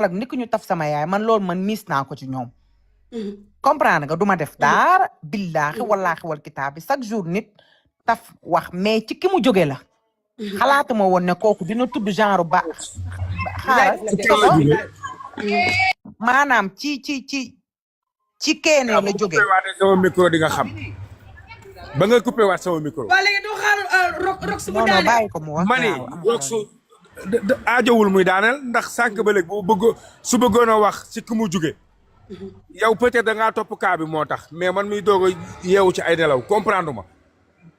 ak ni ku ñu taf sama yaay man loolu man miis naa ko ci ñoom comprendre nga duma def dara billaahi wallaahi wal kitaabi chaque jour nit taf wax mais ci ki mu jóge la xalaatuma woon ne kooku dina tudd genre ba xaaral maanaam ci keene la jóge sama micro di nga xam ba nga coupé waat sama micro waa léegi doo xaar rox su mu non daane bàyyi ko mu wax mani Rox aajowul muy daaneel ndax sànq ba léegi su bëggoon a wax ci ku mu jóge yow peut-être da ngaa topp kaa bi moo tax mais man miy doog a yeewu ci ay nelaw comprendre ma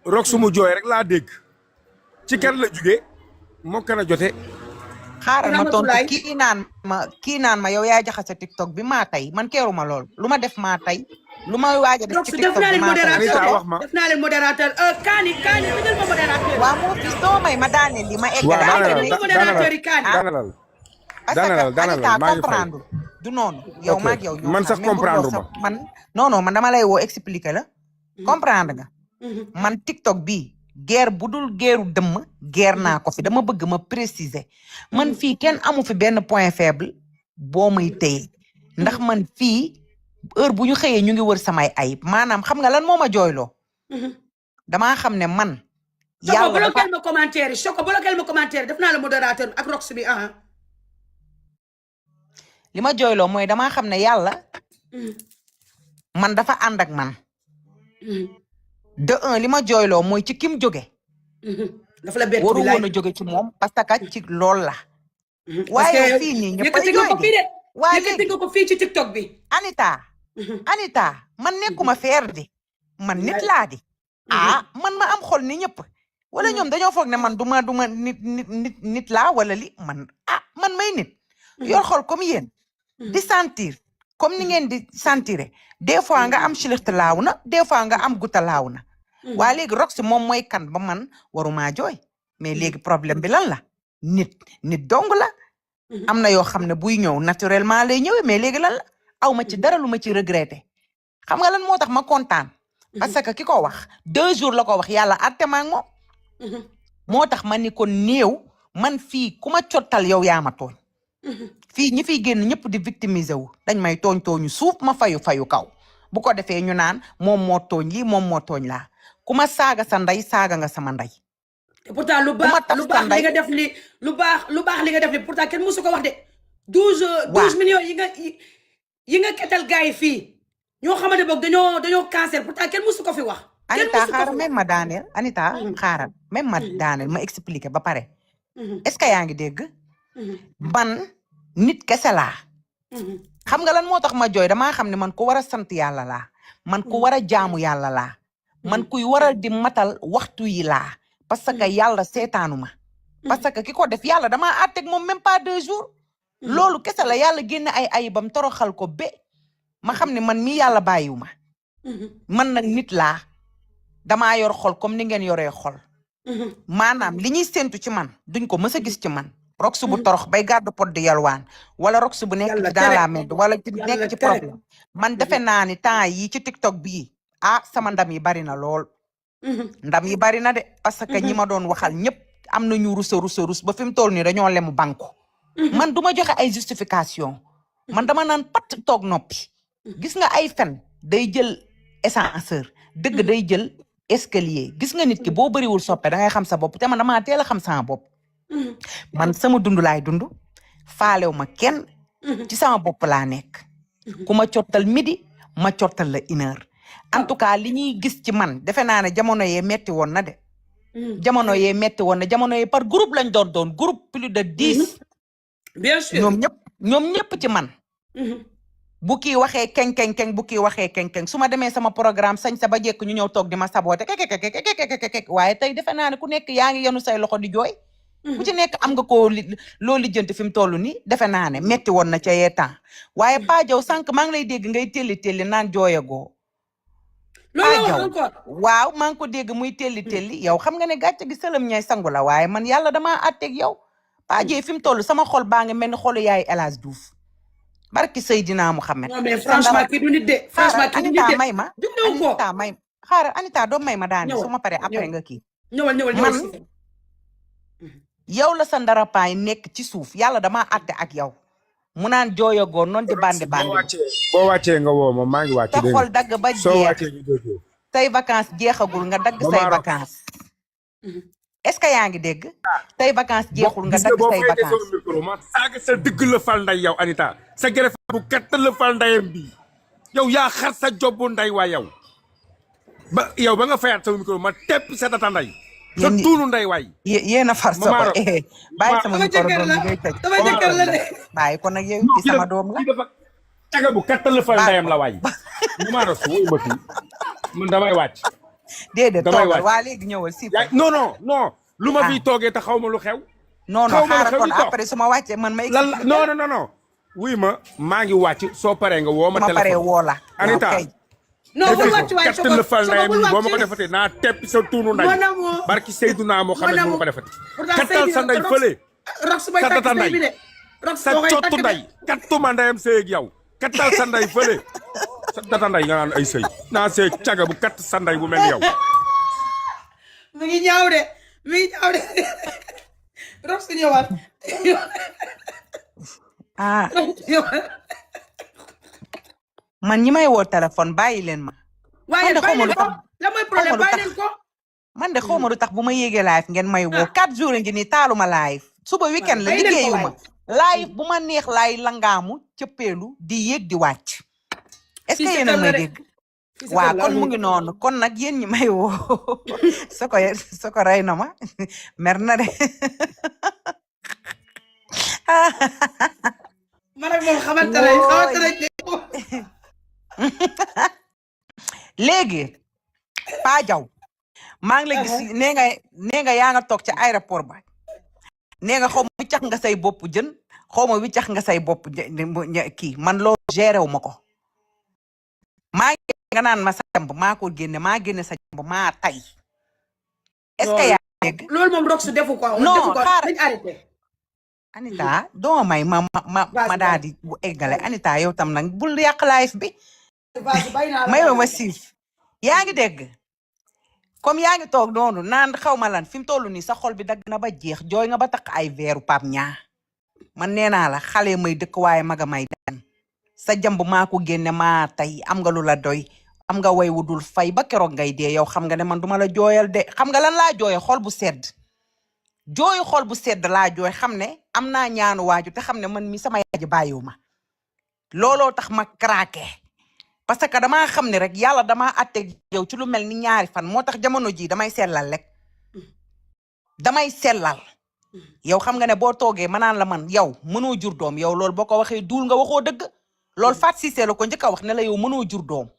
Rox su mu jooy rek laa dégg ci kan la jóge moo kan a jote xaaral ma tontu kii naan ma yow yaa jaxase TikTok bi maa tey man keeruma lool lu ma def maa tey lu ma waaj a def ci TikTok bi maa tey wax ma def naa leen modérateur kaani bindal ma modérateur waaw moo fi soo may ma daane li ma eggale modérateur yi kaani daanalal maa ngi fay comprendre du noonu yow maag yow man sax comprendre ma man man dama lay woo expliquer la comprendre nga man TikTok bi guerre bu dul guerru dëmm guerre naa ko fi dama bëgg ma préciser man fii kenn amu fi benn point faible boo may téye ndax man fii heure bu ñu xëyee ñu ngi wër samay ayib maanaam xam nga lan moo ma jooyloo damaa xam ne man Choco bloqué ma commentaire Choco bloqué ma commentaire def naa la modérateur ak Rox bi li ma jooyloo mooy damaa xam ne yàlla man dafa ànd ak man de un li ma jooyloo mooy ci kim jóge dafa la bett waru woon a jóge ci moom parce que ci lool la waaye fii nii ñëpp ay jooy de waaye yëkkati nga ko fii ci TikTok bi Anita man nekkuma feer di man nit laa di man ma am xol ni ñëpp wala ñoom dañoo foog ne man duma nit laa wala li man man may nit yor xol comme yéen di sentir comme ni ngeen di sentir des fois nga am silixte laaw na des fois nga am guta laaw na waa léegi Rox moom mooy kan ba man waruma jooy mais léegi problème bi lan la nit dong la am na yoo xam ne buy ñëw naturellement lay ñëwee mais léegi lan la aw ma ci dara lu ma ci regretté xam nga lan moo tax ma kontaan parce que ki ko wax 2 jours la ko wax yàlla atte ma ak moom moo tax ma ni ko néew man fii ku ma cottal yow yaa ma tooñ fii ñi fiy génn ñëpp di victimiser wu dañ may tooñu suuf ma fayu kaw bu ko defee ñu naan moom moo tooñ lii moom moo tooñ laa ku ma saaga sa ndey saaga nga sama ndey te pourtant lu baax li nga def li lu baax li nga def li pourtant kenn musu ko wax de 12 millions yi nga ketal gars yi fii ñoo xamante boog dañoo cancer pourtant kenn musu ko fi wax Anita xaaral même ma daaneel Anita xaaral même ma daaneel ma expliquer ba pare est-ce que yaa ngi dégg man nit kese laa xam nga lan moo tax ma jooy damaa xam ne man ku war a sant yàlla laa man ku war a jaamu yàlla laa man kuy waral di matal waxtu yi laa parce que yàlla seetaanu ma parce que ki ko def yàlla damaa àtteeg moom même pas 2 jours loolu kese la yàlla génne ay ayibam toroxal ko ba ma xam ne man mii yàlla bàyyiwu ma man nag nit laa damaa yor xol comme ni ngeen yoree xol maanaam li ñuy séntu ci man duñ ko mës a gis ci man Rox bu torox bay gàddu pot di yalwaan wala Rox bu nekk ci dans la merde wala ci nekk ci problème man defe naa ni temps yi ci TikTok bii sama ndam yi bari na lool ndam yi bari na de parce que ñi ma doon waxal ñëpp am na ñu rus ba fi mu toll nii dañoo lemu banku man du ma joxe ay justification man dama naan pat toog noppi gis nga ay fen day jël ascenseur dëgg day jël escalier gis nga nit ki boo bëriwul soppe da ngay xam sa bopp te man damaa teel a xam sama bopp man sama dund laay dund faalew ma kenn ci sama bopp laa nekk ku ma cottal midi ma cottal la 1 heure en tout cas li ñuy gis ci man defe naa ne jamono yee metti woon na de jamono yee par groupe lañ doon groupe plus de 10 bien sûr ñoom ñëpp ci man bu kii waxee keng bu kii waxee keng su ma demee sama programme sañ sa ba jekk ñu ñëw toog di ma saboote kek waaye tey defe naa ne ku nekk yaa ngi yenu say loxo di jooy ku ci nekk am nga ko loo lijjanti fi mu toll nii defe naa ne metti woon na ca yee temps waaye Pa Jaw sànq maa ngi lay dégg ngay telli naan jooyagoo loolu wax encore waaw maa ngi ko dégg muy telli yow xam nga ne gàcce gi sëlëm ñay sangu la waaye man yàlla damaa àtteeg yow Pa Jaw fi mu toll sama xol baa ngi mel ni xolu yaay El Hadj Diouf barki Seydina Mouhamed. non mais franchement kii du nit de. franchement kii du nit de Anita may ma Anita may xaaral Anita doo may ma daane su ma paree après nga kii. ñëwal man yow la sa ndarapaay nekk ci suuf yàlla damaa àtte ak yow mu naan jooyagoo noonu di bandi bandi boo wàccee nga woo ma maa ngi wàcc sa dégg xol dagg ba soo jeex wàccee ñu déggoo say vacances jeexagul nga dagg say vacances est-ce que yaa ngi dégg say vacances jeexul nga dagg say vacances micro ma saaga sa digg la fal nday yow Anita sa gërëf bu katt la fal ndayam bi yow yaa xar sa jobbu nday waa yow ba nga fayaat sama micro ma tepp sa data nday sa tuunu nday waay yéen a far sa ko bàyyi sama micro doom bi ngay tëj sama jëkkër la de bàyyi ko nag yow ci sama doom la dafa caga bu katt la fal ndayam la waay Momar Astou wuy ma fii man damay wàcc déedéet toogal waa léegi ñëwal si non lu ma fiy toogee te xaw ma lu xew non xaaral kon après su ma wàccee man ma expliqué non wuy ma maa ngi wàcc soo paree nga woo ma téléphone paree woo la Anita non bul wàcc waay katt la fal ndayam bi boo ma ko defatee naa tepp sa tuunu nday barki Seydina moo xam ne bu ma ko defatee kattal sa nday fële sa data nday sa cottu nday kattuma ndayam sëy ak yow kattal sa nday fële sa data nday nga naan ay sëy naa sëy caga bu katt sa nday bu mel yow mi ngi ñaaw de rox su ñëwaat man ñi may woo téléphone bàyyi leen ma waaye bàyyi leen ko la mooy problème bàyyi leen ko man de xawma lu tax bu ma yéegee live ngeen may woo 4 jours ngi nii taaluma live suba weekend la liggéeyuma live bu ma neex laay langaamu cëppeelu di yéeg di wàcc est-ce que yéen a may dégg waaw kon mu ngi noonu kon nag yéen ñi may woo so ko rey na ma mer na de man ak moom xamante ne léegi Pa Jaw maa ngi la gis nee nga yaa nga toog ca aéroport ba nee nga xaw ma wiccax nga say bopp jën xaw ma wiccax nga say bopp kii man loolu géré wu ma ko maa ngi nga naan ma sa jamb maa ko génne maa génne sa jamb maa tay est-ce que yaa dégg loolu moom Rox defu ko non xaar dañ arrêté Anita doo may ma daal di bu eggale Anita yow tam nag bul yàq live bi may ma siif yaa ngi dégg comme yaa ngi toog noonu naan xaw ma lan fi mu toll nii sa xol bi dagg na ba jeex jooy nga ba takk ay veeru Pape Ñaa man nee naa la xale may dëkk waaye maga may den sa jamb maa ko génne maa tey am nga lu la doy am nga way wudul fay ba keroog ngay dee yow xam nga ne man duma la jooyal de xam nga lan laa jooye xol bu sedd jooyu xol bu sedd laa jooy xam ne am naa ñaanu waaju te xam ne man mi sama yaay ji bàyyiwu ma looloo tax ma craqué parce que damaa xam ne rek yàlla damaa àtte yow ci lu mel ni ñaari fan moo tax jamono ji damay sellal rek damay sellal yow xam nga ne boo toogee ma naan la man yow mënoo jur doom yow loolu boo ko waxee duul nga waxoo dëgg loolu Fatou Cissé la ko njëkk a wax ne la yow mënoo jur doom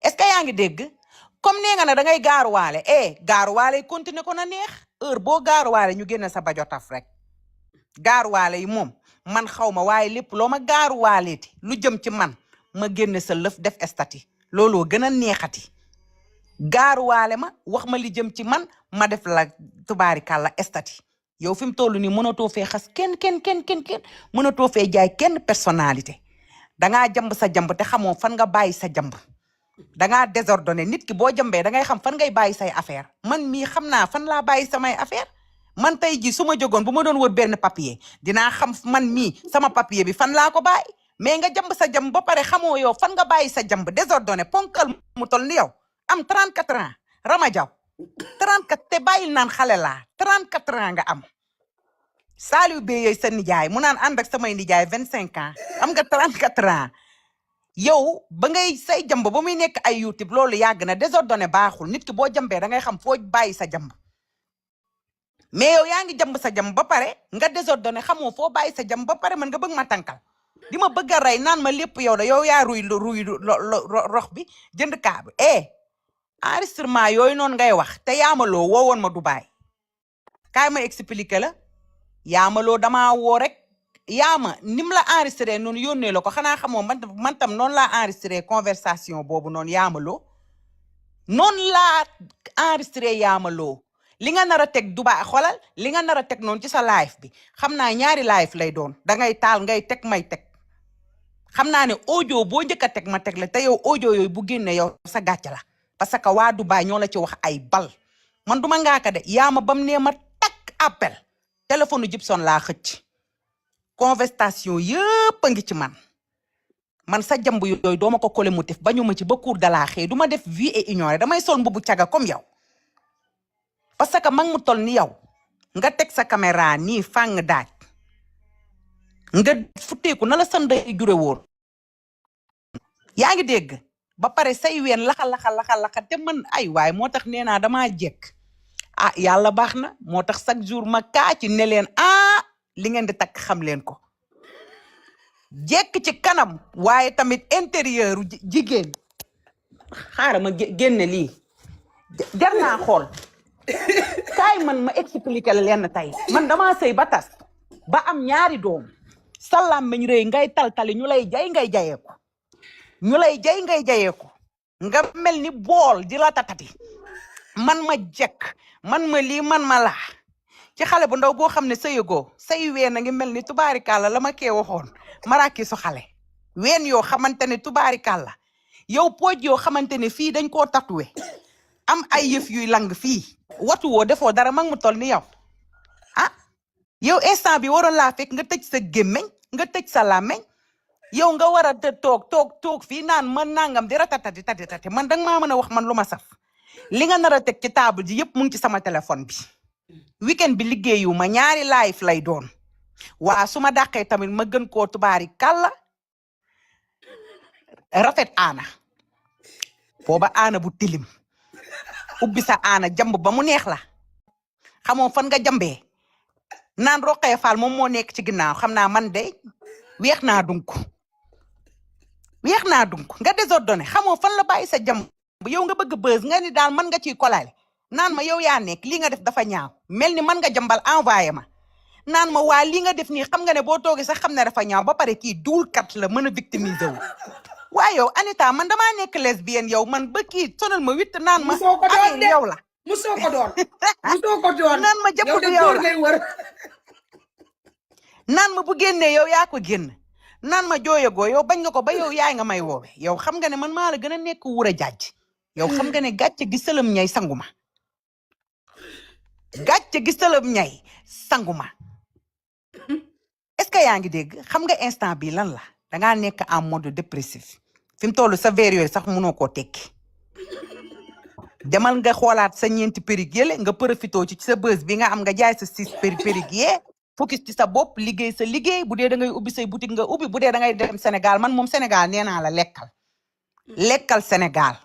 est-ce que yaa ngi dégg comme nee nga ne da ngay gaaruwaale gaaruwaale continuer ko na neex heure boo gaaruwaale ñu génne sa bajo taf rek gaaruwaale yi moom man xaw ma waaye lépp loo ma gaaruwaaleeti lu jëm ci man ma génne sa lëf def estati looloo gën a neexati gaaruwaale ma wax ma li jëm ci man ma def la tubaarikàlla estati yow fi mu toll nii mënatoo fee xas kenn mënatoo fee jaay kenn personnalité dangaa jamb sa jamb te xamoo fan nga bàyyi sa jamb dangaa désordonné nit ki boo jambee dangay xam fan ngay bàyyi say affaire man mii xam naa fan laa bàyyi samay affaire man tey ji su ma jógoon bu ma doon wër benn papier dinaa xam man mii sama papier bi fan laa ko bàyyi mais nga jamb sa jamb ba pare xamoo yow fan nga bàyyi sa jamb désordonné ponkal mu tol ni yow am 34 ans Rama Jaw 34 te bàyyil naan xale laa 34 ans nga am Saliou Bey yooyu sa nijaay mu naan ànd ak samay nijaay 25 ans am nga 34 ans yow ba ngay say jamb ba muy nekk ay YouTube loolu yàgg na désordonné baaxul nit ki boo jambee da ngay xam foo bàyyi sa jamb mais yow yaa ngi jamb sa jamb ba pare nga désordonné xamoo foo bàyyi sa jamb ba pare man nga bëgg ma tànkal di ma bëgg a rey naan ma lépp yow la yow yaa ruy rox bi jënd kaa bi enregistrement yooyu noonu ngay wax te yaamaloo woowoon ma Dubaay kaay ma expliqué la yaamaloo damaa woo rek yaama nim la enregistré noonu yónnee la ko xanaa xamoo man tam noonu laa enregistré conversation boobu noonu yaamaloo noonu laa enregistré yaamaloo li nga nar a teg Dubaay xoolal li nga nar a teg noonu ci sa live bi xam naa ñaari live lay doon dangay taal ngay teg may teg xam naa ne audio boo njëkk a teg ma teg la te yow audio yooyu bu génne yow sa gàcce la parce que waa Dubaay ñoo la ci wax ay bal man duma ngaaka de yaama bam nee ma takk appel téléphone Gibson laa xëcc conversation yëpp a ngi ci man sa jamb yooyu dooma ko collé motif bañu ma ci ba cour de la xëy duma def vie et ignorer damay sol mbubu caga comme yow parce que mag mu tol ni yow nga teg sa caméra nii fàng daaj nga futteeku na la sa ndey jure woon yaa ngi dégg ba pare say ween laxa te man ay waay moo tax nee naa damaa jekk ah yàlla baax na moo tax chaque jour ma kaa ci ne leen li ngeen di takk xam leen ko jekk ci kanam waaye tamit intérieur jigéen xaaral ma génne lii jar naa xool kaay man ma expliquer la leen tey man damaa sëy ba tas ba am ñaari doom salaam meñ rëy ngay taltali ñu lay jay ngay jayeeku nga mel ni bool di la tatati man ma jekk man ma lii man ma laa ci xale bu ndaw boo xam ne sëyagoo say ween a ngi mel ni tubaarikàlla la ma kee waxoon maraki su xale ween yoo xamante ne tubaarikàlla yow pooj yoo xamante ne fii dañ koo tatuwe am ay yëf yuy lang fii watu woo defoo dara mag mu tol ni yow yow instant bi waroon laa fekk nga tëj sa gémmeñ nga tëj sa làmmeñ yow nga war a toog fii naan man nangam di ratatati man danga maa mën a wax man lu ma saf li nga nar a teg ci table ji yëpp mu ngi ci sama téléphone bi weekend bi liggéeyu ma ñaari live lay doon waa su ma dàqee tamit ma gën koo tubaari kàlla rafet aana booba aana bu tilim ubbi sa aana jamb ba mu neex la xamoo fan nga jambee naan Roqaya Fall moom moo nekk ci ginnaaw xam naa man de weex naa dunk nga désordonné xamoo fan la bàyyi sa jamb yow nga bëgg buzz nga ni daal mën nga ciy kolale naan ma yow yaa nekk lii nga def dafa ñaaw mel ni mën nga jambal envoyé ma naan ma waa lii nga def nii xam nga ne boo toogee sax xam ne dafa ñaaw ba pare kii duulkat la mën a victimiser wu waaye yow Anita man damaa nekk lesbienne yow man ba kii sonal ma witt naan ma yow la musoo ko doon naan ma jëpp bu yow la naan ma bu génnee yow yaa ko génn naan ma jooyagoo yow bañ nga ko ba yow yaay nga may woowe yow xam nga ne man maa la gën a nekk wur a jaaj yow xam nga ne gàcce gi sëlëm ñay sanguma est-ce que yaa ngi dégg xam nga instant bi lan la dangaa nekk en mode dépressif fi mu toll sa verre yooyu sax mënoo koo tekki demal nga xoolaat sa ñeenti périg yële nga profitoo ci sa bës bi nga am nga jaay sa 6 périg yee focus ci sa bopp liggéey sa liggéey bu dee da ngay ubbi say boutique nga ubbi bu dee da ngay dem Sénégal man moom Sénégal nee naa la lekkal Sénégal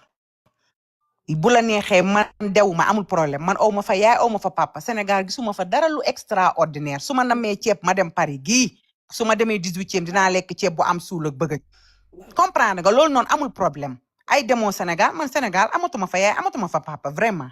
bu la neexee man dew ma amul problème man aw ma fa yaay aw ma fa papa Sénégal gisuma fa dara lu extraordinaire su ma namee ceeb ma dem Paris gii su ma demee 18e dinaa lekk ceeb bu am suul ak bëgg comprendre nga loolu noonu amul problème ay demoo Sénégal man Sénégal amatuma fa yaay amatuma fa papa vraiment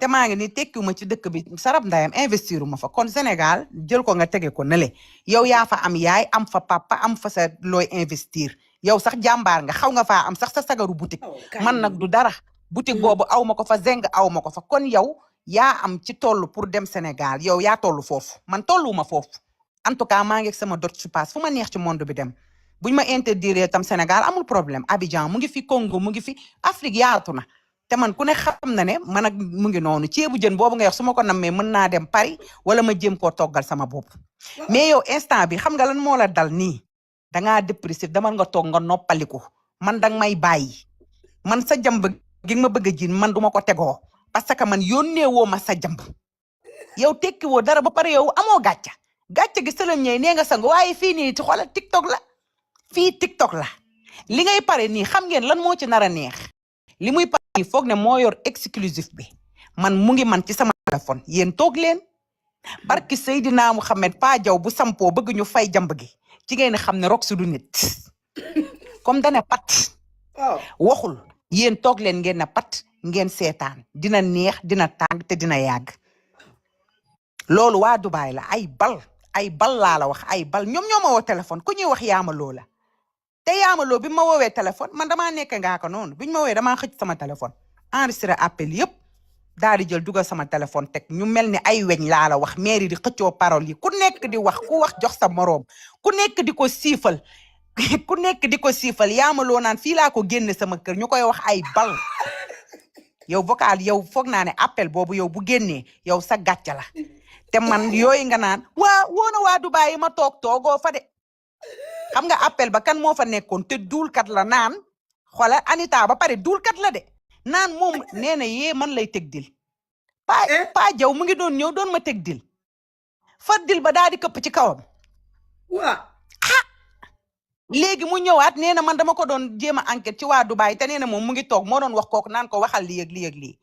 te maa ngi ni tekkiwuma ci dëkk bi sarab ndayam investiruma fa kon Sénégal jël ko nga tege ko nele yow yaa fa am yaay am fa papa am fa sa looy investir yow sax jàmbaar nga xaw nga faa am sax sa sagaru boutique man nag du dara boutique boobu aw ma ko fa zeng aw ma ko fa kon yow yaa am ci toll pour dem Sénégal yow yaa toll foofu man tolluwuma foofu en tout cas maa ngi ak sama dot su passe fu ma neex ci monde bi dem buñ ma interdire tam Sénégal amul problème Abidjan mu ngi fi Congo mu ngi fi Afrique yaatu na te man ku ne xam na ne man ak mu ngi noonu ceebu jën boobu nga wax su ma ko nammee mën naa dem Paris wala ma jéem koo toggal sama bopp mais yow instant bi xam nga lan moo la dal nii dangaa dépressif damal nga toog nga noppaliku man danga may bàyyi man sa jamb gi ma bëgg a jiin man duma ko tegoo parce que man yónnee woo ma sa jamb yow tekki woo dara ba pare yow amoo gàcca gi sëlëm ñey nee nga sangu waaye fii nii ci xoolal TikTok la li ngay pare nii xam ngeen lan moo ci nar a neex li muy pare nii foog ne moo yor exclusif bi man mu ngi man ci sama téléphone yéen toog leen barki Seydina Mouhamed Pa Jaw bu sampoo bëgg ñu fay jamb gi ci ngeen xam ne rok su du nit comme dana pat waxul yéen toog leen ngeen na pat ngeen seetaan dina neex dina tàng te dina yàgg loolu waa Dubaay la ay bal laa la wax ay bal ñoom ñoo ma woo téléphone ku ñuy wax yaamaloo la te yaamaloo bi ma woowee téléphone man damaa nekk ngaa ko noonu biñ ma woowee damaa xëcc sama téléphone enregistré appel yëpp daal di jël dugal sama téléphone teg ñu mel ni ay weñ laa la wax mairie di xëccoo parole yi ku nekk di wax ku wax jox sa moroom ku nekk di ko siifal yaamaloo naan fii laa ko génne sama kër ñu koy wax ay bal yow vocal yow foog naa ne appel boobu yow bu génnee yow sa gàcce la te man yooyu nga naan woona waa Dubaay yi ma toogoo fa de xam nga appel ba kan moo fa nekkoon te duulkat la naan xoolal Anita ba pare duulkat la de naan moom nee na yee man lay teg dil pa jaw mu ngi doon ñëw doon ma teg dil fa dil ba daal di këpp ci kawam léegi mu ñëwaat nee na man dama ko doon jéem a enquête ci waa Dubaay te nee na moom mu ngi toog moo doon wax kooku naan ko waxal lii ak lii ak lii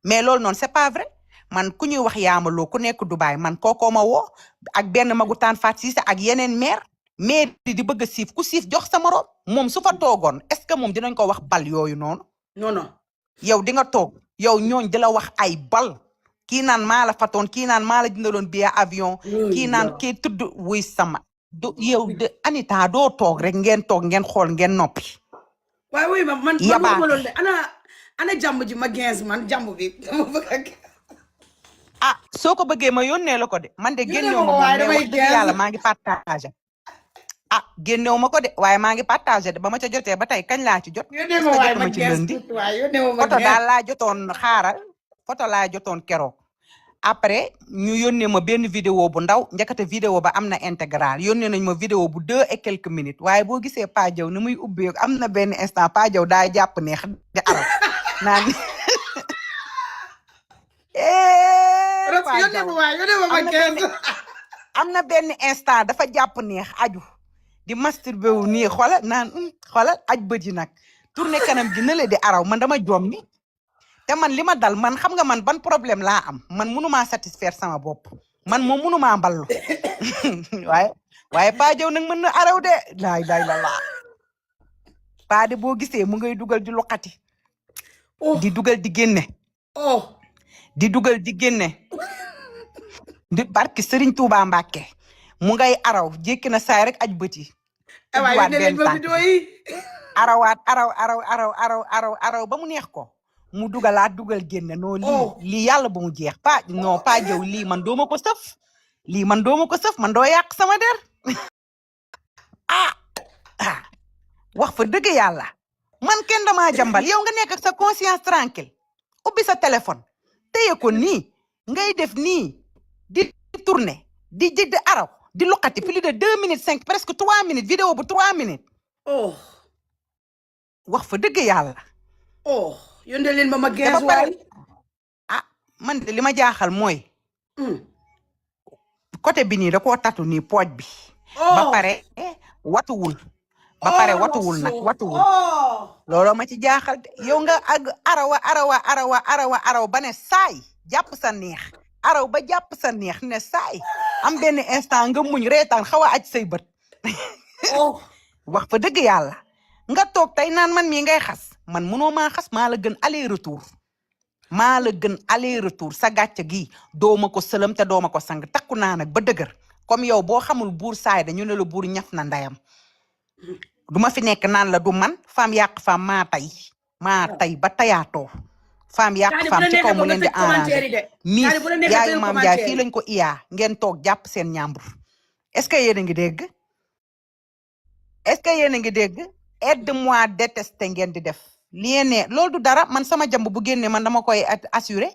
mais loolu noonu c'est pas vrai man ku ñuy wax yaamaloo ku nekk Dubaay man kookoo ma woo ak benn magutaan Faat Cissé ak yeneen maire di bëgg a siif ku siif jox sa morom moom su fa toogoon est-ce que moom dinañ ko wax bal yooyu noonu. non yow di nga toog yow ñooñ di la wax ay bal kii naan maa la fatoon kii naan maa la jëndaloon billet avion kii naan kii tudd wuy sama yow de Anita doo toog rek ngeen toog ngeen xool ngeen noppi. waaye wuy ma man loolu de ana jàmb ji ma 15 man jàmb bi soo ko bëggee ma yónnee la ko de man de génneewu ma moom mais wax dëgg yàlla maa ngi partagé génneewu ma ko de waaye maa ngi partagé de ba ma ca jotee ba tey kañ laa ci jot jotuma ci lundi photo daal laa jotoon photo laa jotoon keroog après ñu yónnee ma benn vidéo bu ndaw njëkkate vidéo ba am na intégral yónnee nañ ma vidéo bu 2 et quelques minutes waaye boo gisee Pa Jaw ni muy ubbee am na benn instant Pa Jaw daa jàpp neex di arab naan am na benn instant dafa jàpp neex aju di masturbé wu nii xoolal naan xoolal aj bët yi nag tourné kanam gi na la di araw man dama joom ni te man li ma dal man xam nga man ban problème laa am man mënumaa satisfaire sama bopp man moom mënumaa mballu waaye Pa Jaw nag mën na araw de laay la Pa de boo gisee mu ngay dugal di loqati di dugal di génne di dugal di génne di barki Serigne Touba Mbacke mu ngay araw jékki na saay rek aj bët yi arawaat araw ba mu neex ko mu dugalaat dugal génne non lii yàlla ba mu jeex Pa Jaw lii man dooma ko sëf man doo yàq sama der wax fa dëgg yàlla man kenn damaa jambal yow nga nekk ak sa conscience tranquille ubbi sa téléphone téye ko nii ngay def nii di tourner di araw di loqati plus de 2 minutes 5 presque 3 minutes vidéo bu 3 minutes wax fa dëgg yàlla yónnee leen ma 15 waay man de li ma jaaxal mooy côté bi nii da koo tatu nii pooj bi ba pare watuwul nag watuwul looloo ma ci jaaxal de yow nga ak arawa ba ne saay jàpp sa neex araw ba jàpp sa neex ne saay am benn instant nga muñ reetaan xaw a aj say bët wax fa dëgg yàlla nga toog tey naan man mii ngay xas man munoo maa xas maa la gën aller retour sa gàcce gi dooma ko sëlam te dooma ko sang takku naa nag ba dëgër comme yow boo xamul buur saay dañu ne la buur ñaf na ndayam duma fi nekk naan la du man femme yàq femme maa tay ba tayaatoo femme yàq femme ci kaw mu leen di arrangé miis yaayu maam Njaay fii lañ ko iyaa ngeen toog jàpp seen ñàmbur est-ce que yéen a ngi dégg aide-moi détester ngeen di def liene loolu du dara man sama jamb bu génnee man dama koy assuré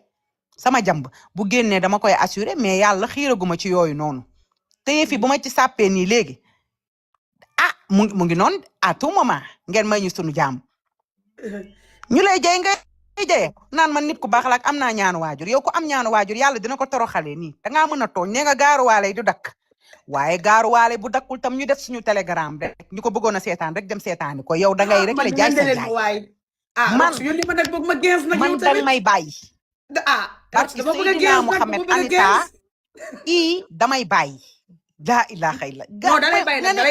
sama jamb bu génnee dama koy assuré mais yàlla xiiraguma ci yooyu noonu te fi bu ma ci sàppee nii léegi mu ngi noonu à tout moment ngeen may ñu sunu jàmm ñu lay jay nga jaye naan man nit ku baax la ak am naa ñaanu waajur yow ko am ñaanu waajur yàlla dina ko toroxalee nii dangaa mën a tooñ nee nga gaaruwaale du dakk waaye gaaruwaale bu dakkul tam ñu def suñu telegram rek ñu ko bëggoon a seetaan rek dem seetaani ko yow da ngay rek la jaay sa jaay man dang may bàyyi parce que Seydina Mohamed Anita damay bàyyi laa ilaaha illa non dalay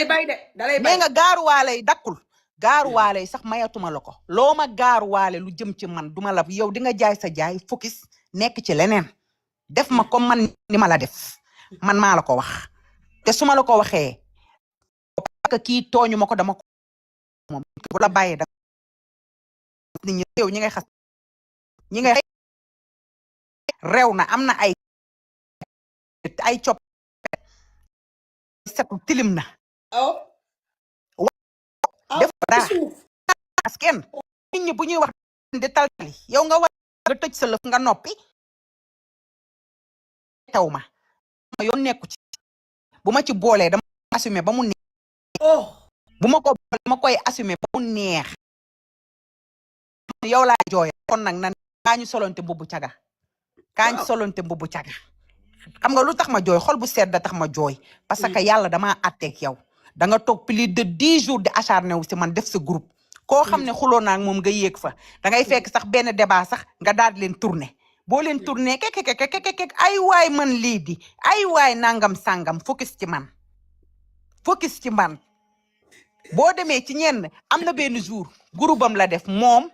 bàyyi mais nga gaaruwaale dakkul gaaruwaale sax mayatuma la ko loo ma gaaruwaale lu jëm ci man duma la yow di nga jaay sa jaay focus nekk ci leneen def ma comme man ni ma la def man maa la ko wax te su ma la ko waxee parce que kii tooñu ma ko dama ko moom bu la bàyyee da nit ñi yow ñi ngay xas ñi ngay rew na am na ay cop setu tilim na def dara parce que nit ñi bu ñuy wax de taltali yow nga war nga tëj sa lëf nga noppi taw ma yoon nekku ci bu ma ci boolee dama assumer ba mu neex bu ma ko dama koy assumer ba mu neex yow laa jooy kon nag nan kaañu solonte mbubu caga kaañu solonte mbubu caga xam nga lu tax ma jooy xol bu sedd tax ma jooy parce que yàlla damaa àtteeg yow da nga toog plus de 10 jours de acharné wu si man def sa groupe koo xam ne xuloo naa ak moom nga yéeg fa da ngay fekk sax benn débat sax nga daal di leen tourné boo leen tourné kekekekekekek ay waay man lii di ay waay nangam sangam focus ci man boo demee ci ñenn am na benn jour groupam la def moom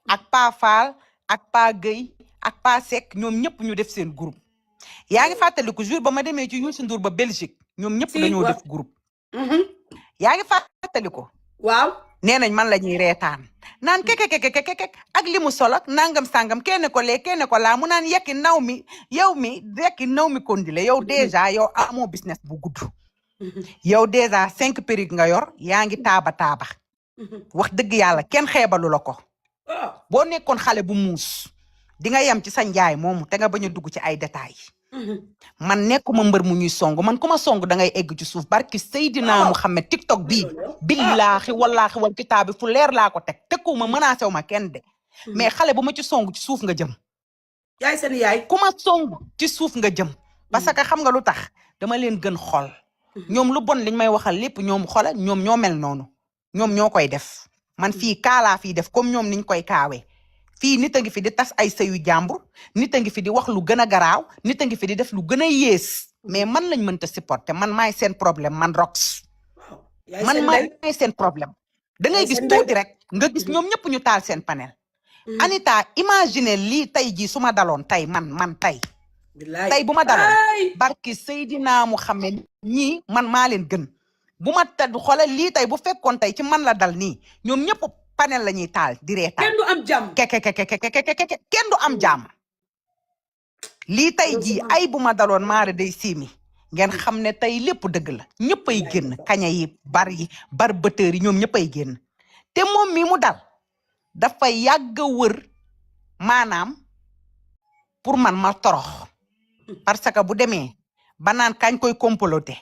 ak Pa Fall ak Pa Gueye ak Pa Seck ñoom ñëpp ñu def seen groupe yaa ngi fàttaliku jour ba ma demee ci Youssou Ndour ba Belgique ñoom ñëpp dañoo def groupe yaa ngi fàttaliku waaw nee nañ man la ñuy reetaan naan kekekekekekek ak li mu solo ak nangam sangam kenn ko lee kenn ko laa mu naan yekki naw mi yow mi yekki naw mi kondile yow dèjà yow amoo business bu gudd yow dèjà 5 périg nga yor yaa ngi taaba wax dëgg yàlla kenn xeebalu la ko boo nekkoon xale bu muus di nga yem ci sa njaay moomu te nga bañ a dugg ci ay détails man nekkuma mbër mu ñuy song man ku ma song da ngay egg ci suuf barki Seydina Muhammad TikTok bii billaahi wallaahi wal kitaabi fu leer laa ko teg tekkuma menacé wu ma kenn de mais xale bu ma ci song ci suuf nga jëm yaay seen yaay ku ma song ci suuf nga jëm parce que xam nga lu tax dama leen gën xol ñoom lu bon liñ may waxal lépp ñoom xola ñoom ñoo mel noonu ñoom ñoo koy def man fii kaalaa fii def comme ñoom niñ koy kaawee fii nit a ngi fi di tas ay sëyu jàmbur nit a ngi fi di wax lu gën a garaaw nit a ngi fi di def lu gën a yées mais man lañ mënta supporter man maay seen problème man Rox man maay seen problème da ngay gis tuuti rek nga gis ñoom ñëpp ñu taal seen panel Anita imagine lii tey jii su ma daloon tey man tey bu ma daloon barki Seydina Muhammad ñii man maa leen gën bu ma tedd xoolal lii tey bu fekkoon tey ci man la dal nii ñoom ñëpp panel la ñuy taal di reetaan kenn du am jàmm kenn du am jàmm lii tey jii ay bu ma daloon maare day siimi ngeen xam ne tey lépp dëgg la ñëpp ay génn kaña yi bar bëtër yi ñoom ñëpp ay génn te moom mi mu dal dafa yàgg a wër maanaam pour man ma torox parce que bu demee ba naan kañ koy comploter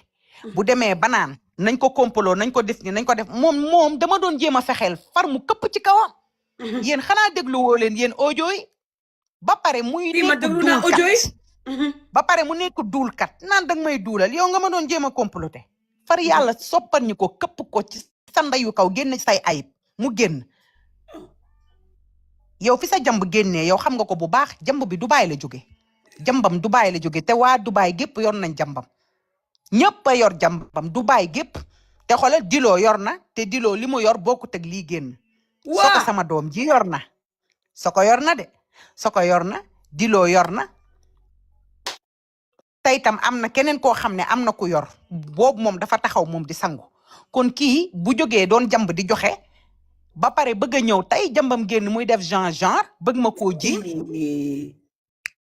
bu demee ba naan nañ ko complot nañ ko def ni nañ ko def moom dama doon jéem a fexeel far mu këpp ci kawam yéen xanaa déglu woo leen yéen audio yi ba pare muy nekk duulkat ba pare mu nekk duulkat naan danga may duulal yow nga ma doon jéem a comploter far yàlla soppal ñu ko këpp ko ci sa ndeyu kaw génn say ayib mu génn yow fi sa jamb génnee yow xam nga ko bu baax jamb bi Dubaay la jóge jambam Dubaay la jóge te waa Dubaay gépp yor nañ jambam ñëpp a yor jambam Dubaay gépp te xoolal diloo yor na te diloo li mu yor bokkut ak lii génn soko sama doom ji yor na soko yor na de soko yor na diloo yor na tey tam am na keneen koo xam ne am na ku yor boobu moom dafa taxaw moom di sangu kon kii bu jógee doon jamb di joxe ba pare bëgg a ñëw tey jambam génn muy def genre bëgg ma koo ji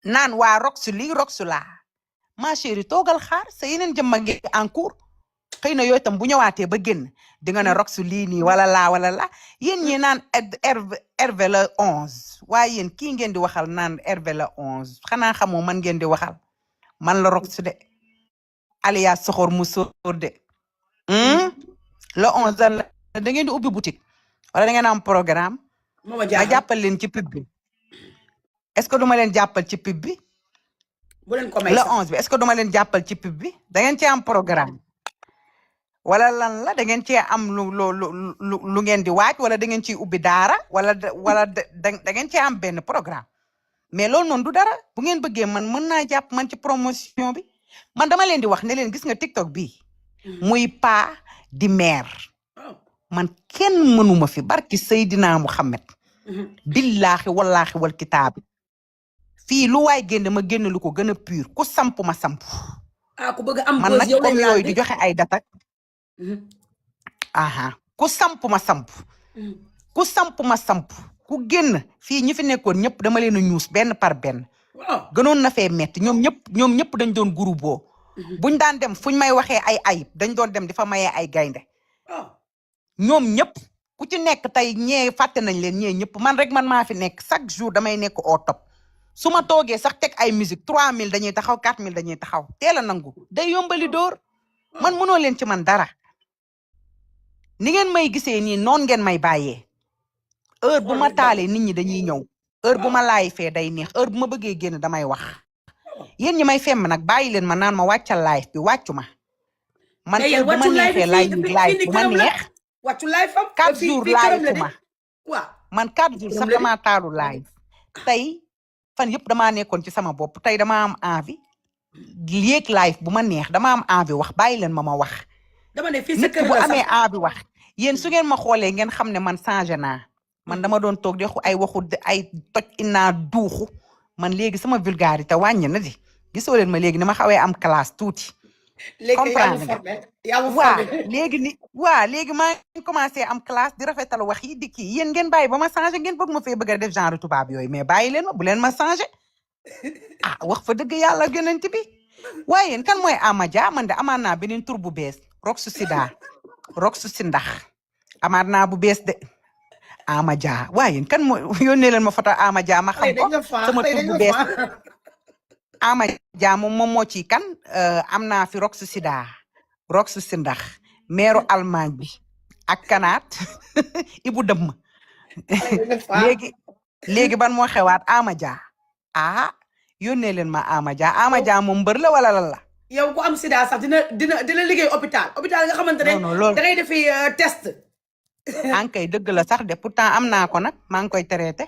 naan waa Roxu lii Roxu laa ma chérie toogal xaar sa yeneen jëmma ngi en cours xëy na yooyu tam bu ñëwaatee ba génn di nga ne Roxu lii nii wala laa yéen ñi naan Hervé la 11 waaye yéen kii ngeen di waxal naan Hervé la 11 xanaa xamoo man ngeen di waxal man la Roxu de alias soxor mu sóor de le 11 la da ngeen di ubbi boutique wala da ngeen am programme ma jàppal leen ci pub bi est-ce que duma leen jàppal ci pub bi bu leen ko may le 11 bi est-ce que duma leen jàppal ci pub bi da ngeen cee am programme wala lan la da ngeen cee am lu ngeen di waaj wala da ngeen ciy ubbi daara wala da ngeen cee am benn programme mais loolu noonu du dara bu ngeen bëggee man mën naa jàpp man ci promotion bi man dama leen di wax ne leen gis nga TikTok bi muy paa di mère man kenn mënuma fi barki Seydina Muhammad billaahi wallaahi wal kitaabi fii lu waay génn ma génn lu ko gën a pur ku samp ma samp ku bëgg am man nag comme yooyu di joxe ay datak ku samp ma samp ku samp ma samp ku génn fii ñi fi nekkoon ñëpp dama leen a ñuus benn par benn gënoon na fee metti ñoom ñëpp dañ doon groupe boo buñ daan dem fuñ may waxee ay ayib dañ doon dem di fa mayee ay gaynde ñoom ñëpp ku ci nekk tey ñee fàtte nañ leen ñee ñëpp man rek man maa fi nekk chaque jour damay nekk au top su ma toogee sax teg ay musique 3000 dañuy taxaw 4000 dañuy taxaw teel a nangu day yombali dóor man mënoo leen ci man dara ni ngeen may gisee nii noonu ngeen may bàyyee heure bu ma taalee nit ñi dañuy ñëw heure bu ma laay fee day neex heure bu ma bëggee génn damay wax yéen ñi may femm nag bàyyi leen ma naan ma wàccal live bi wàccu ma man heure bu ma neexee live bu ma neex wàccu live fam 4 jours live ma waaw man 4 jours sax damaa taalu live tey fan yëpp damaa nekkoon ci sama bopp tey dama am envie yéeg live bu ma neex dama am envie wax bàyyi leen ma wax dama ne fii sa nit kër bu la amee sax envie wax yéen su ngeen ma xoolee ngeen xam ne man changé naa man dama doon toog di ay waxu ay toj inaa duuxu man léegi sama vulgarité wàññi na di gisoo leen ma léegi ni ma xawee am classe tuuti comprendre waa léegi maa ngi commencé am classe di rafetal wax yi di kii yéen ngeen bàyyi ba ma changé ngeen bëgg ma fee bëgg a def genre tubaab yooyu mais bàyyi leen ma bu leen ma changé wax fa dëgg yàlla gënant bi waaye yéen kan mooy Amadia man de amaan naa beneen tur bu bees Roxu Sida Roxu Sindax amaat naa bu bees de Amadia waaye yéen kan mooy yónnee leen ma photo Amadia ma xam ko sama tur bu bees Amadia moom moo ci kan am naa fi Roxu Sida Roxu Sindax meeru Allemagne bi ak kanaat Ibu Dëmm léegi ban moo xewaat Amadia yónnee leen ma Amadia moom mbër la wala lan la yow ku am sida sax dina liggéey hôpital nga xamante ne da ngay defi test ankay dëgg la sax de pourtant am naa ko nag maa ngi koy traité